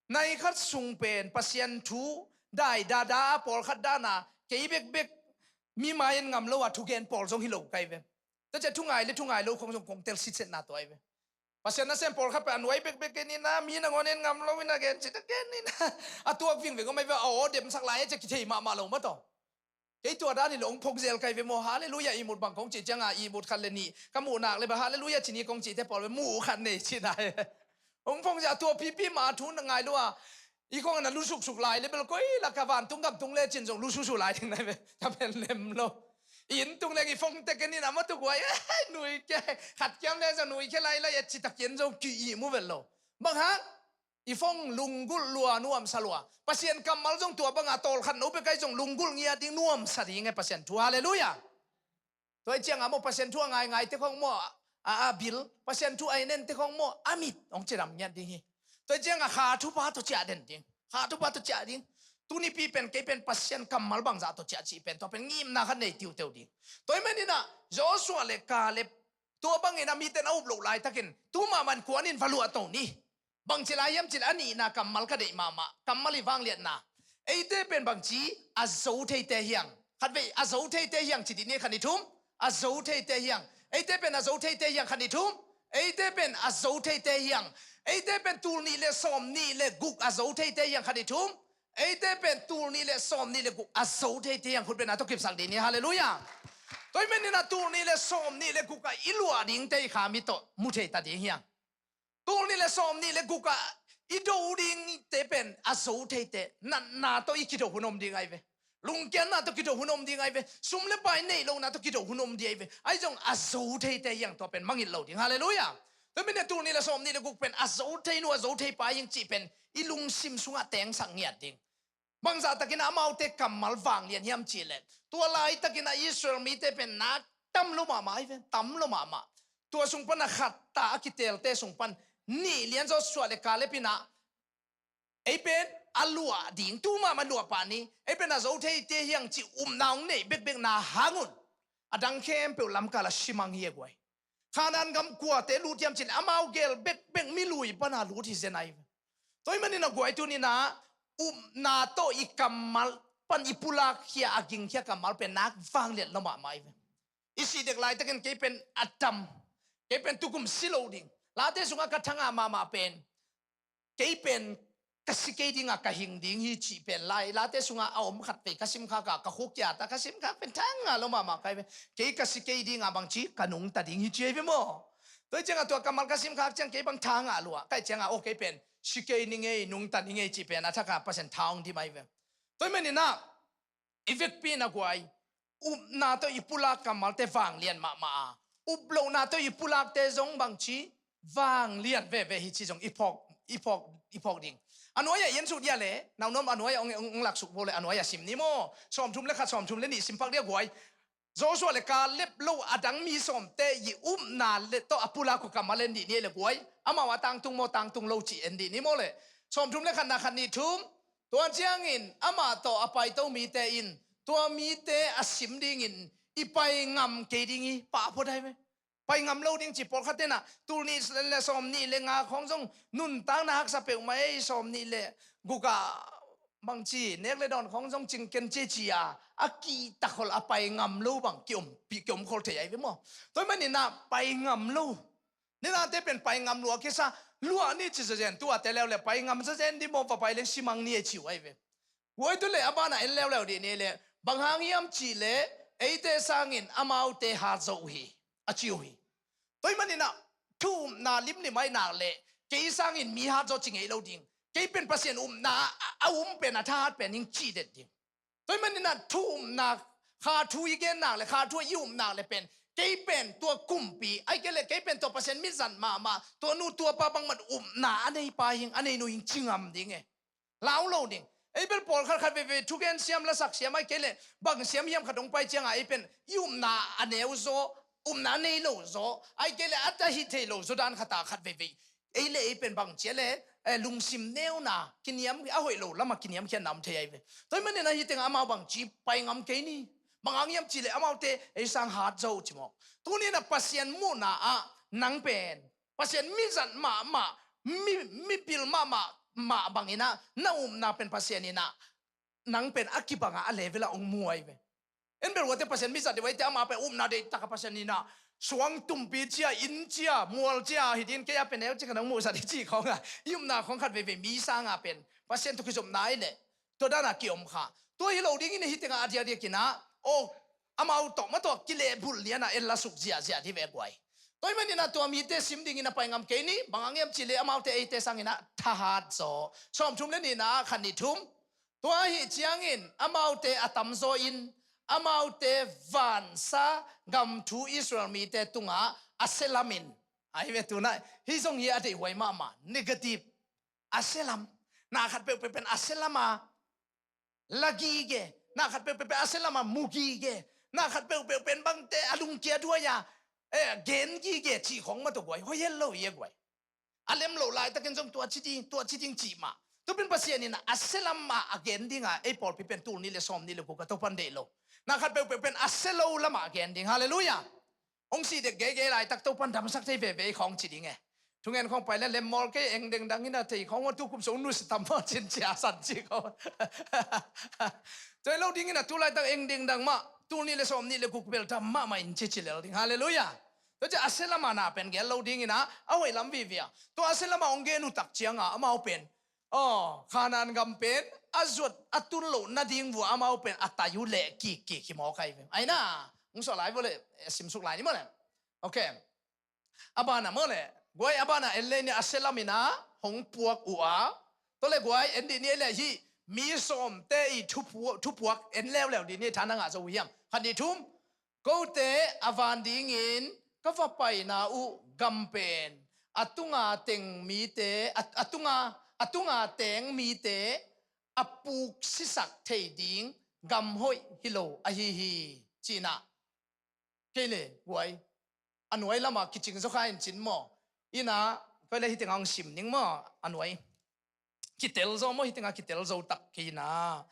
Nai khat sung pen Pasian thu dai dada a pawlkhat dana kei bekbek mi mai en ngam lo a thugen pawl zong hi lo kai ve. Tua ciah thu ngai le thu ngai lo khong zong kong tel sitsetna tua ai ve. Pasian nasem pawlkhat pen a nuai bekbek ken ina mi nangawn en ngam lo ina gen cita ken ina a tuak vingving om ai ve. A aw demsak lai a ciah kithei mahmah lo mah tawh. Kei tua dan hi lo hong phongzel kai ve maw? Halleluiah. Ihmut bang kong cih cianga ihmut khat le nih ka muh nak le bang halleluiah cini kong cihte pawl ve muh khat nei cina. Hong phongzel a tua pipi ma thu na ngai lua. I khong na lusuksuk lai le bel koi la ka vantung gamtung le cin zong lususu lai ding nai ve. Ka pen lem lo. Inn tung leng i phone te ken in a matuak uai nui ke khat kiam le zong nui ke lai lai a citakin zong ki ihmu vel lo. Bang hang i phone lunggulh lua nuamsa lua. Pasian kammal zong tua banga tawlkhat no pia kai zong lunggulh ngiat ding nuamsa ding e Pasian thu. Halleluiah. Tua i cianga maw Pasian thu a ngaingai te khong maw a, a bil, Pasian thu a inen te khong maw a mit hong cidam ngiat ding hi. Tua i cianga kha thupha tawh ciah den ding. Kha thupha tawh ciah ding. Tunipi pen kei pen Pasian kammal bangzah tawh ciah cih pen tua pen ngimna khat nei tiuteu ding. Tua i meninah Joshua le Kaleb tua bangin a miten a up loh laitakin tu mahmah in kuanin va luahto ni. Bangci lai hiam cih leh a nihna kammal ka deih mahmah, kammal i vangliatna. Eite pen bangci a zo theite hiang. Khatvei a zo theite hiang ci dih ni khat ni thum. A zo theite hiang. Eite pen a zo theite hiang khat ni thum. Eite pen a zo theite hiang. Eite pen tul nih le sawm nih le guk a zo theite hiang khat ni thum. Eite pen tul nih le sawm nih le guk a zo theite hiang khut pen a tawh kipsak dih ni. Halleluiah. Tua i meninah tul nih le sawm nih le guk a i luah dingte i kha mi tawh mu thei ta ding hiang. Tul nih le sawm nih le guk ah i do dingte pen a zo theite, natna tawh i kido hun om ding ai ve. Lungkiatna tawh kido hun om ding ai ve. Sum le pai neih lohna tawh kido hun om ding ai ve. Ai zong a zo theite hiang tua pen mangit lo ding. Halleluiah. Tua mine tul nih le sawm nih le guk pen a zo thei nu a zo thei pa hiang cih pen i lungsim sungah tengsak ngiat ding. Bangzah takin amaute kammal vanglian hiam cihleh tua laitakin a Israel mite pen nak tam lo mahmah hi ve, tam lo mahmah. Tua sung pan a khatta a kiteelte sung pan nih lian Joshua le Kaleb in ah ei pen a luah ding, tu mahmah luah pah ni, ei pen a zo thei te hiang cih upna hong neih bekbek na hang un a dang khempeuh lamkal a simang hi e guai. Khanaan gam kuate lut hiam cih leh amau gel bekbek milui pana lut hi zen ahi ve. Tua ahih manin a guai tuni-in ah upna tawh i kammal pan i pulak khia, a gingkhia kammal pen nak vanglian lua mahmah ahi ve. I sih dek laitakin kei pen a dam, kei pen tukum si lo ding. Late sungah ka thangah mahmah pen, kei pen ka si kei dingah ka hing ding hi cih pen lai, Late sungah a om khat vei ka simkhak a, ka khuk kiat a ka simkhak pen thangah lua mahmah ka hi ve. Kei ka si kei dingah bangci ka nungta ding hi ci ahi ve maw. Tua hi ciangah tua kammal ka simkhak ciang kei bang thangah lua ka hih ciangah, aw kei pen si kei ni ngei, nungta ni ngei cih pen a thakah Pasian tha hong dim ahi ve. Tua ahih manin ah i vekpi-in a guai, upna tawh i pulak kammalte vanglian mahmah a, uplohna tawh i pulakte zong bangci vanglian veve hi ci zong i phawk, i phawk, i phawk ding. A nuai-ah i en suk dia leh, naunuam a nuai-ah hong, hong, hong lak suk vo leh a nuai-ah sim ni maw. Sawmthum le khat, sawmthum le nih sim pak dia guai. Joshua le Kaleb lo a dang mi sawmte i upna le tawh a pulak uh kammal en dih ni le guai. Amau a tangtung maw tangtung lo cih en dih ni maw leh. Sawmthum le khatna, khat nih thum. Tua ciangin amah tawh a paito mite in tua mite a sim dingin i pai ngam kei ding hi, pah phot ahi ve. Pai ngam lo ding ci pawlkhat tenah tul nih le sawmnih le nga khawng zong nuntakna haksa peuhmah ei, sawmnih le gukah bangci nek le dawn khawng zong cingken ciacia a kihtakhol a pai ngam lo bang kiom, kiomkhol thei ahi ve maw. Tua ahih maninah pai ngam lo ninate pen pai ngam lua kisa, luah ni ci zazen tuate leuleu pai ngam zazen dih maw, va pai leng simang ni a ci uh ahi ve. Guai tu le a banah en leuleu dih ni le, bang hang hiam cih le eite sangin amaute hat zo uh hi, a ci uh hi. Tua ahih maninah thu upna limlim ahi nak le kei sangin mi hat zo ci ngei lo ding. Kei pen Pasian upna a, a um pen a thahat pen hing ci det ding. Tua ahih maninah thu upna, kha thu i gen nak le kha thu i up nak le pen kei pen tua kumpi, ahih kei le kei pen tua Pasian mizat mahmah, tua nu tua pa bangmah upna a nei pa hing, a nei nu hing ci ngam ding e. Lau lo ding. Ei bel pawlkhat khat veivei thugen siam, lasak siam, ahih kei le bang siam hiam khat hong pai ciangah ei pen i upna a neu zaw, upna a nei lo zaw, ahih kei le a ta hi thei lo zaw dan khat a khat veivei. Ei le ei pen bang cia le, eh, lungsim neuna, kiniam, a hoih lo lamah kiniamkhiatna om thei ahi ve. Tua ahih manin ahi tengah amau bang ci pai ngam kei ni. Bang hang hiam cih le amaute ei sang hat zo ci maw. Tuni-in a Pasian muhna ah nang pen Pasian mizat mahmah, mi, mipil mahmah, mah banginah na upna pen Pasian inah nang pen a kibangah a level ah hong mu ahi ve. En bel huate Pasian mizat deuh ahi te, amah pen upna deihtak a Pasian inah suang tumpi cia, inn cia, mual cia hi ding, kei a pen eu ci khat hong muhzat hi ci khawngah i upna khawng khat veivei mi sangah pen Pasian tawh kizopna ahi leh tua danah kiom kha. Tua hi lo dingin ahi tengah a diakdiakinah aw, amau tawh mah tawh kilehbulh lianah en la suk ziahziah dih ve guai. Tua ahih maninah tua mite sim dingin a pai ngam kei ni, bang hang hiam cih le amaute eite sanginah thahat zaw. Sawmthum le nihna ah khat nih thum. Tua ahih ciangin amaute a tamzaw in amaute vansa gam thu Israel mite tungah a sia lamin, ahi ve tunah hih zong hi a deihhuai mahmah, negative. A sia lam. Na khat peuhpeuh pen a sia lama la gige, na khat peuhpeuh pen a sia lama mu gige, na khat peuhpeuh pen bangte a lungkia duai a, eh, gen gige cih khawng mah tawh guai, hoih het lo hi a guai. A lem loh laitakin zong tua ci ding, tua ci ding cih mah. Tu pen Pasian in a sia lamah a gen dinga ei pawlpi pen tul nih le sawmnih le guk a Topan deih lo. Na khat peuhpeuh pen a sia lo lamah a gen ding. Halleluiah. Hong sih dek geige laitak Topan damsak thei veve khawng ci ding e. Thungen khawng pai le lemmawl kei, eng dengdang in a thei khawng, tu kum sung nusia tam mah cin cia san ci khawng. Tua hi lo dingin a tu laitak eng dengdang mah, tul nih le sawmnih le guk bel tam mahmah in ci ci lel ding. Halleluiah. Tua ci a sia lamah na pen gel lo dingin a, a hoih lam vive a. Tua a sia lamah hong gen uh tak cianga amau pen, aw, Khanaan gam pen a zuat a tun loh nading vua amau pen a tai uh leh kikkik hi mawk ahi ve. Aina, hong suah lai vua le, eh, simsuk lai ni maw le. Ok. A banah maw le, guai a banah en le ni a sia lam inah hong puak uh a. Tua le guai en dih ni le hih mi sawmte i thupu-, thupuak en leuleu dih ni, tha na ngah zo uh hiam? Khat nih thum. Kote a van dingin ka va paina uh gam pen a tunga teng mite, a, a tunga, a tunga teng mite a puk sisak thei ding gam hoih hi lo ahi hi, cinah. Kei le guai a nuai lamah kicing zaw kha in cin maw. Inah koi le hih tengah hong sim ning maw a nuai. kitel zo maw, hih tengah kitel zo tak kei ina.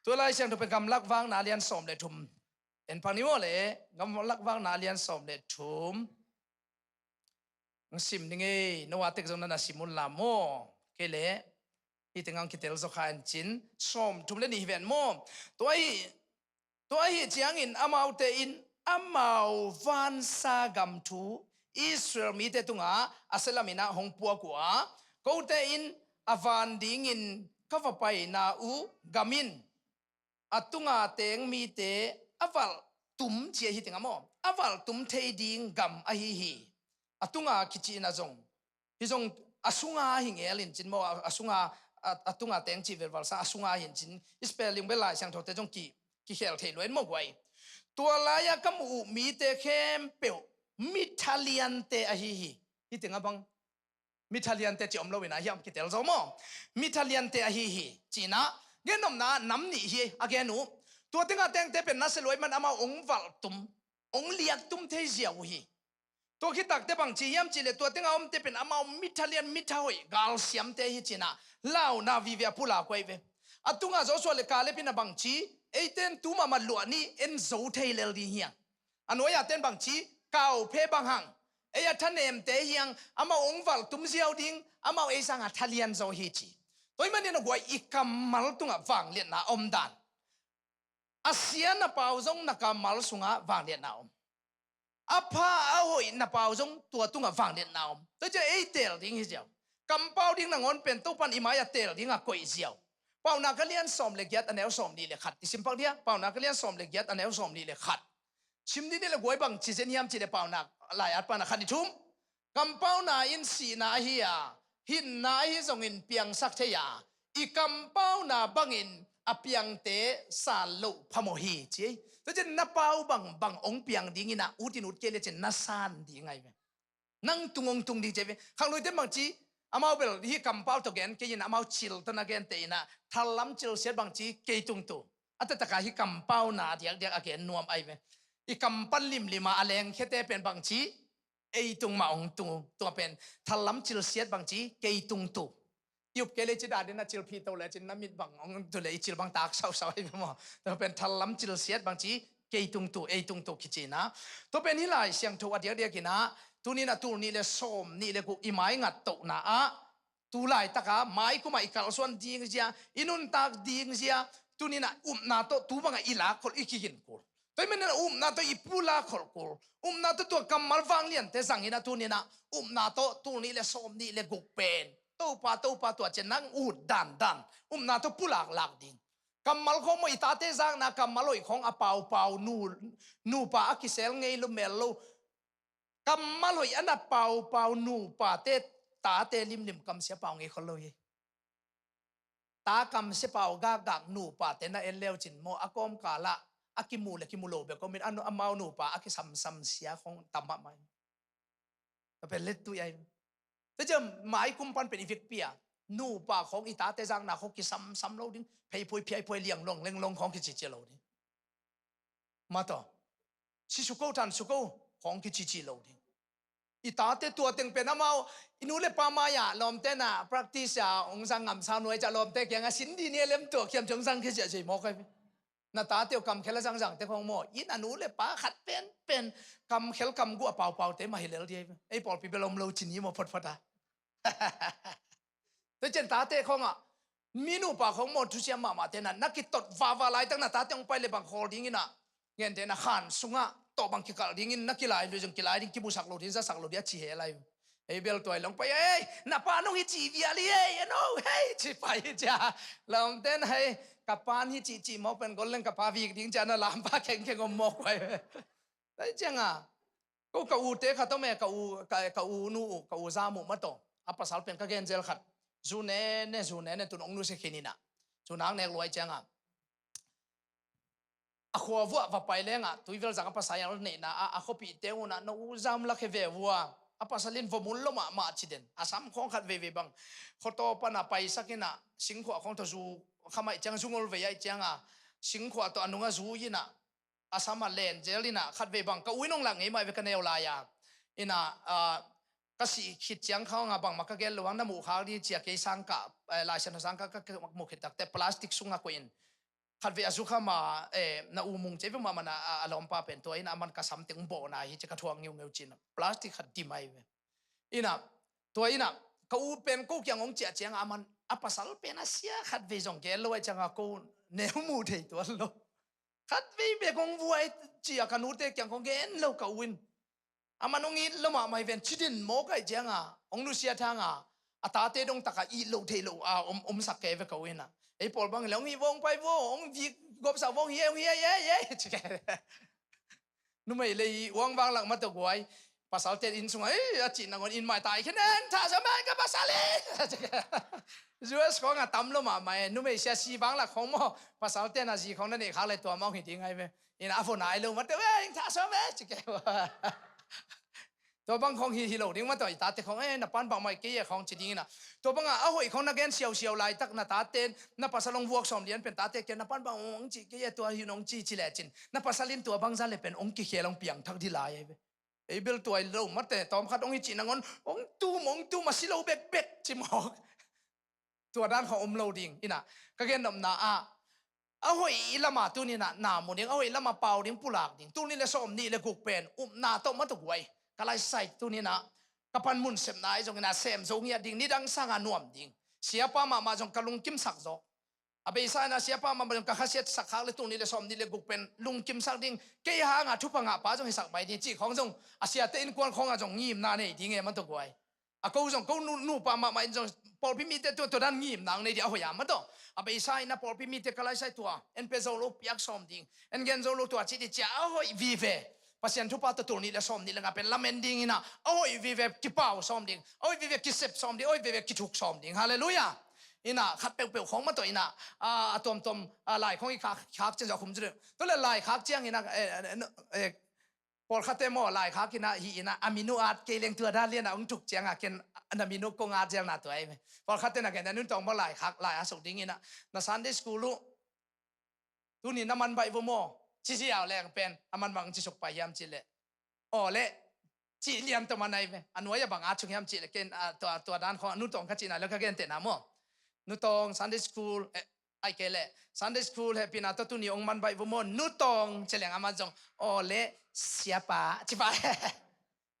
Tua Lai Siangtho pen Gamlak Vakna a lian sawm le thum en phang ni maw le, Gamlak Vakna a lian sawm le thum. Hong sim ning ei, no a tek zong na na sim un la maw. Kei le, hih tengah hong kitel zo kha en cin, sawm thum le nih hi ven maw. Tua hi, tua hi ciangin amaute in amau vansa gam thu Israel mite tungah a sia lam inah hong puak uh a, kote in a van dingin ka va paina uh gam in a tunga teng mite a valh tum ci ahi tengah maw, a valh tum thei ding gam ahi hi. A tunga kici ina zong, hi zong a sunga hi ngel in cin maw, a, a sunga, a, a tunga teng ci velval sa a sunga hi in cin, i spelling bel Lai Siangthote zong ki, kikhel thei lua in maw guai. Tua lai-a ka muh uh mite khempeuh mi thaliante ahi hi. Hih tengah bang mi thaliante ci om lo ina hiam kitel zo maw? Mi thaliante ahi hi. Ci ina, gen nopna nam nih hi a gen uh. Tua tengah tengte pen na sia luai man amau ong valh tum, ong liak tum thei ziau uh hi. Tua khit takte bang ci hiam cih leh tua tengah omte pen amau mi thalian mi thahoih galsiamte hi ci ina, launa vive a pulak uh ahi ve. A tungah Joshua le Kaleb in a bang ci, eite in tu mahmah luah ni, en zo thei lel ding hi hang. A nuai-a ten bang ci, kau phe bang hang, ei a thanemte hi hang, amau ong valh tum ziau ding, amau ei sangah thalian zo hi ci. Tua ahih manin a guai i kammal tungah vangliatna a om dan. A sia na pau zong na kammal sungah vangliatna a om. A pha a hoih na pau zong tua tungah vangliatna a om. Tua ciang ei teel ding hi ziau. Kampau ding nangawn pen Topan i mai-ah teel dingah koih ziau. Paunak a lian sawm le giat a neu sawm nih le khat i sim phak dia. Paunak a lian sawm le giat a neu sawm nih le khat. Sim dih ni le guai bang ci zen hiam cih leh Paunak lai-at pan a khat nih thum. Kampauna in sihna ahi a, hinna ahi zongin piangsak thei a, i kampauna bangin a piangte san loh phamawh hi ci. Tua ciang na pau bang bang ong piang ding ina, ut in ut kei le cin na san ding ahi ve. Nang tung ong tung ding ci ve. Khangluite bang ci, amau bel hih kampau tawh gen kei ina, amau cil tawh na gente ina, thallam cilsiat bang ci kei tung tu. A taktak a hih kampauna diakdiak a gen nuam ahi ve. I kam pan limlim a a lengkhiate pen bang ci, ei tung mah ong tung uh. Tua pen thallam cilsiat bang ci kei tung tu. I up kei le ci dan in a cilphih to le cin na mit bang ong tu le i cil bang tak sausau ahi ve maw. Tua pen thallam cilsiat bang ci kei tung tu, ei tung tu kici ina. Tua pen hih Lai Siangtho a diakdiak ina, tuni in a tul nih le sawm nih le guk i maingat tohna ah, tu laitaka maikum ah i kalsuan ding zia, i nuntak ding zia, tuni in a upna tawh tu bangah i lak khol, i kigin kul. Tua ahih manin a upna tawh i pulak khol kul. Upna tawh tua kammal vangliante zang ina, tuni in a upna tawh tul nih le sawm nih le guk pen Topa, Topa, tua ciang nang ut dandan upna tawh pulaklak ding. Kammal khawng maw, i tate zakna kammal hoih khawng a paupau, nu, nupa a kisel ngei lo, mel lo. Kammal hoih a na paupau nupate, tate limlim kamsia pau ngei khol lo hi. Ta kamsia pau gakgak nupate na en leu cin maw, a kawmkal ah a kimu le kimu lo bek om in, a nu, amau nupa a kisamsam sia khawng tam mahmah hi. Ka pen lettuih ahi. Tua ciang maikum pan pen i vekpi a, nupa khawng i tate zakna khawng kisamsam lo ding, pheiphuai phiaiphuai lianglong lenglong khawng kicici lo ding. Mataw, si suko, than suko khawng kicici lo ding. I tate tua teng pen amau, i nu le pa mai-ah lawmte na practice a ong zang ngamsa nuai ciah lawmte kiangah sin dih ni a lem tua khiam ciang zang khia ciah sei mawk ahi. Na tate uh kamkhel a zangzangte khawng maw, in a nu le pa khat penpen kamkhel kamguh a paupaute mah hi lel dih ahi. Ei pawlpi bel om lo ci ni maw photphot a. Tua ciang tate khawngah, mi nupa khawng maw thusiam mahmahte na, na kitot vava laitak na tate hong pai le bang khawl ding ina, gente na khan sungah tawh bang kikalh dingin na kilai lui zong kilai ding, kimusak lo ding, zasak lo ding a ci he lai. Ei bel tuai long pai, ei, na pa nong hi ci vial hi, ei, a no, hei, ci pai hi cia. Lawmte na hei, ka pan hi ci ci mawk pen gol leng ka pa vik ding cia na lam pa khengkheng om mawk pai. Tua ciangah, ko ka ute khat om e, ka u, ka, ka u nu uh, ka u zam uh mataw. A pasal pen ka gen zel khat. Zu nene, zu nene tun ong nusia khin ina. Zu nak nek luai ciangah, a khua vuah va pai lengah, tuivel zang a pasal neihna ah, a khuapihte unah, na u zam lak he ve vua. A pasal in vom un lo mahmah ci den. A sam khawng khat veivei bang khuataw pana paisak ina, singkhuah khawng tawh zu kham aih ciang, zu ngol vei aih ciangah, singkhuah tawh a nungah zu ina, a sam a len zel ina, khat vei bang ka u in hong lak ngei mah ve ka neu lai-a. Ina, ah, ka sih khit ciang khawng a bangmah ka gen lo hang, na muh khak ding ci a, kei sangkah, eh, Lai Siangtho sangkah ka, ka muh khit takteh plastic sungah koih in. Khatvei a zukham a, eh, na u mung cei ve mahmah na, a, a lawmpa pen tua in a, aman ka sam teng bawhna hi ci a ka thuak ngeungeu ci in a, plastic khat dim ahi ve. In a, tua in a, ka u pen ko kiang hong ciah ciang a, aman a pasal pen a sia khatvei zong gen lo ahih ciang a, ko neu mu thei tuan lo. Khatvei bek hong vuai ci a, ka nute kiang khawng gen lo ka u in. Aman hong it lo mahmah hi ven, ci din mawk ahih ciang a, hong nusiat hang a, a tate dong tak a it loh theih loh a om, omsak kei ve ka u in a. Ei pawl bang hi leh hong it vawng pai vaw, hong vik gawpsak vawng hi, hong hi, hi, hi, hi, ci kei. Numei lei uang vanglak mah tawh guai. Pasalte'n inn sungah, "Ei," a cih nangawn inn mai tai khin, "Eng thah sawm e, ka pasal hi," a ci kei. U S khawng a tam lo mahmah e, numei sia si vanglak khawng maw, pasalte'n a zi khawng na neih khak leh tua mah hong hi ding ahi ve. In a, a vua nai lo mah tawh, "Eng thah sawm e," ci kei. Tua bang khawng hi, hi lo ding mah tawh, i tate khawng, "Eh, na pa'n bangmah hi kei e," khawng ci ding in a. Tua bang a, a hoih khawng na gen siausiau laitak, na tate'n, na pasal hong vuak sawm lian pen tate kiang, "Na pa'n bang hong ci kei e, tua hi nong ci," ci lecin, na pasal in tua bang za leh pen hong kikhel, hong piangthak ding lai ahi ve. Ei bel tua hi lo mah teh, tawmkhat hong hi cih nangawn, hong tum, hong tum, a si lo bekbek ci mawk. Tua dan khawng om lo ding. In a, ka gennopna ah, a hoih i lam a tuni in a na mu ding, a hoih lam a pau ding, pulak ding. Tul nih leh sawm nih leh guk pen upna tawh mah tawh guai. Ka laisai tuni in a, ka panmun sepna ahi zongin a sem zo ngiat ding, nidang sang a nuam ding. Siapa mahmah zong ka lungkimsak zaw. A beisa in a siapa mahmah zong ka khasiatsak khak leh tul nih leh sawm nih leh guk pen lungkimsak ding. Kei hang a thupha ngahpa zong hisak mai ding cih khawng zong, a siate innkuan khawng a zong ngimna nei ding e mah tawh guai. A ko zong, ko nu, nupa mahmah in zong, pawlpi mite tua, tua dan ngimna nei ding a hoih a mah tawh. A beisa in a pawlpi mite ka laisai tua, en pia zo lo piak sawm ding, en gen zo lo tua ci ding ci a, a hoih vive. Pasian thupha tawh tul nih leh sawm nih leh nga pen lamen ding in a, a hoih vive kipau sawm ding, a hoih vive kisep sawm ding, a hoih vive kithuk sawm ding. Halleluiah. In a, khat peuhpeuh khawng mah tawh in a, a, a tuamtuam, a, lai khawng i khak, khak ciang zong a khum cu deuh. Tua leh lai khak ciang in a, eh, eh, no, eh, pawlkhatte maw, laikhak in a, hih in a, a min uh at kei leng, tua dan lian a hong thuk ciang a, ken na min uh kong at zelna tua hi ve. Pawlkhatte na gen a, Nuntawn maw, laikhak, lai a suk ding in a, na Sunday school uh tuni na man baih vua maw, ci ziau leng pen, a man bang ci suk pai hiam cih leh, aw leh, cih lian tawh man ahi ve. A nuai a bang at suk hiam cih leh, ken, a, tua, tua dan khawng, Nuntawn ka cihna leh ka gentehna maw. Nuntawn Sunday school, eh, ahih kei leh Sunday school hehpihna tawh tuni hong man baih vua maw, Nuntawn, ci leng a man zong, aw leh, siapa, ci pah.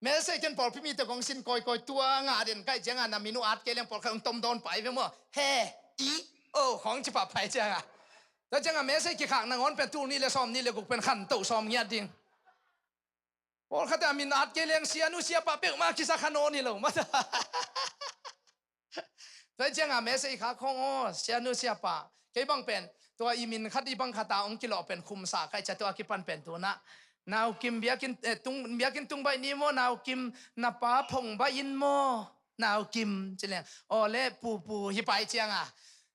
Message ken pawlpi mite kong sin kawikawi, tua ngah den ka hih ciang a, na min uh at kei leng pawlkhat hong tom dawn pah hi ve maw. He, i, o, khawng ci pah pai ciang a. Tua ciang a message kikhak nangawn pen tul nih leh sawm nih leh guk pen khantoh sawm ngiat ding. Pawlkhatte a min at kei leng sianu siapa peuhmah kisa kha nawn hi lo mah. Tua ciang a message khak khawng aw, sianu siapa. Kei bang pen, tua i min khat i bang khat a hong kilawh pen khum sa ka hih ciang, tua a kipan pen tu in a, Nau Kim, biakinn, eh, tung, biakinn tung baih ni maw, Nau Kim, na pa phong baih in maw, Nau Kim, ci leng, aw leh, pu, pu, hi pai ciang a.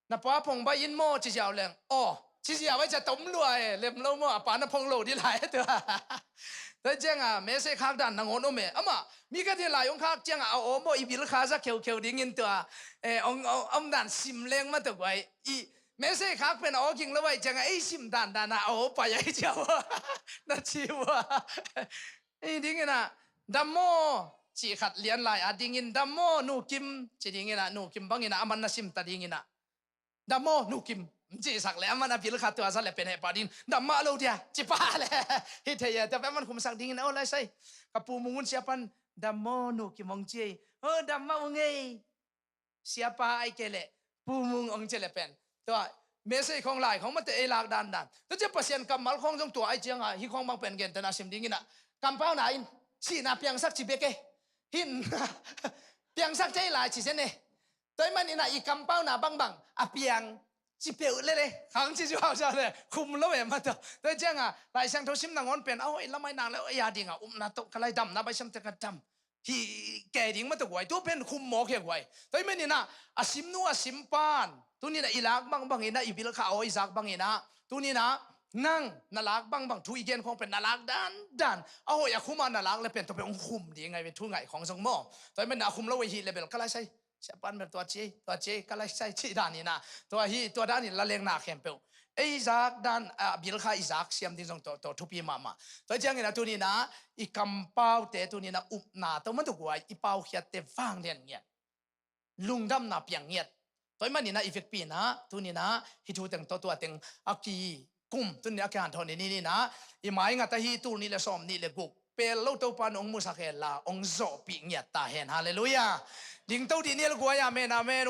Na pa phong baih in maw, ci ziau leng, aw, ci ziau ahih ciang tom lua e, lem lo maw, a pa na phong lo ding lai e tua. Tua ciang a, message khak dan nangawn om e. Amah, mi khat in lai hong khak ciang a, a aw maw, i bil kha za kheukheu ding in tua, eh, hong, hong, om dan sim leng mah tawh guai. I message khak pen a aw ging lo ahih ciang a, ei sim dandan a, a aw pai ahih ciang a, na ci uh a. Ei ding in a, dam maw, cih khat lian lai a ding in, dam maw, Nu Kim, ci ding in a, Nu Kim bang in a, a man na sim ta ding in a. Dam maw, Nu Kim, cihsak leh, a man a bil kha tua za leh pen heh pah ding, dam mah lo dia, ci pah leh. Hi thei e, tua pen a man khumsak ding in, aw lai sai. Ka Pu Mung un siapa'n, dam maw, Nu Kim hong ci ei. Aw, dam mah ung ei. Siapa ahih kei leh, Pu Mung hong ci leh pen. Tua, message khawng lai khawng mah teh ei lak dandan. Tua ciang Pasian kammal khawng zong tua ahih ciang a, hih khawng bang pen gentehna sim ding in a. Kampauna in, sihna piangsak ci bek e. Hih, piangsak thei lai ci zen e. Tua ahih manin a i kampauna bangbang a piang ci peuh lel e, khang ci zuau zuau leh, khum lo e mah tawh. Tua ciang a, Lai Siangtho sim nangawn pen, a hoih lam ah i nak leh, hoih a ding a, upna tawh ka lai, damna baih siam teh ka dam. Hi kei ding mah tawh guai, tua pen khum mawk hi a guai. Tua ahih manin a, a simnu a simpa'n, tuni in a i lak bangbang in a, i bil kha aw i zak bang in a, tuni in a, nang na lak bangbang thu i gen khawng pen na lak dandan, a hoih a khum a na lak leh pen tua pen hong khum ding ahi ve, thu ngaih khawng zong maw. Tua ahih manin a khum lo ahih leh bel ka lai sai, siapa'n bel tua ci ei, tua ci ei, ka lai sai cih dan in a. Tua hi, tua dan in la lengna khempeuh. ei zak dan, a, bil kha i zak siam ding zong tawh, tawh thupi mahmah. Tua ciangin a tuni-in a i kampaute tuni-in a upna tawh mah tuk uai i paukhiatte vanglian ngiat. Lungdamna piang ngiat. Tua ahih manin a i vekpi-in a tuni-in a hih thu teng tawh tua teng a kikum tuni-in a kihanthawn ni-in a i mai ngat ahi tul nih le sawm nih le guk pel lo Topa in hong musak hen la hong zawhpih ngiat ta hen. Halleluiah. Dingto dih ni le guai, amen, amen.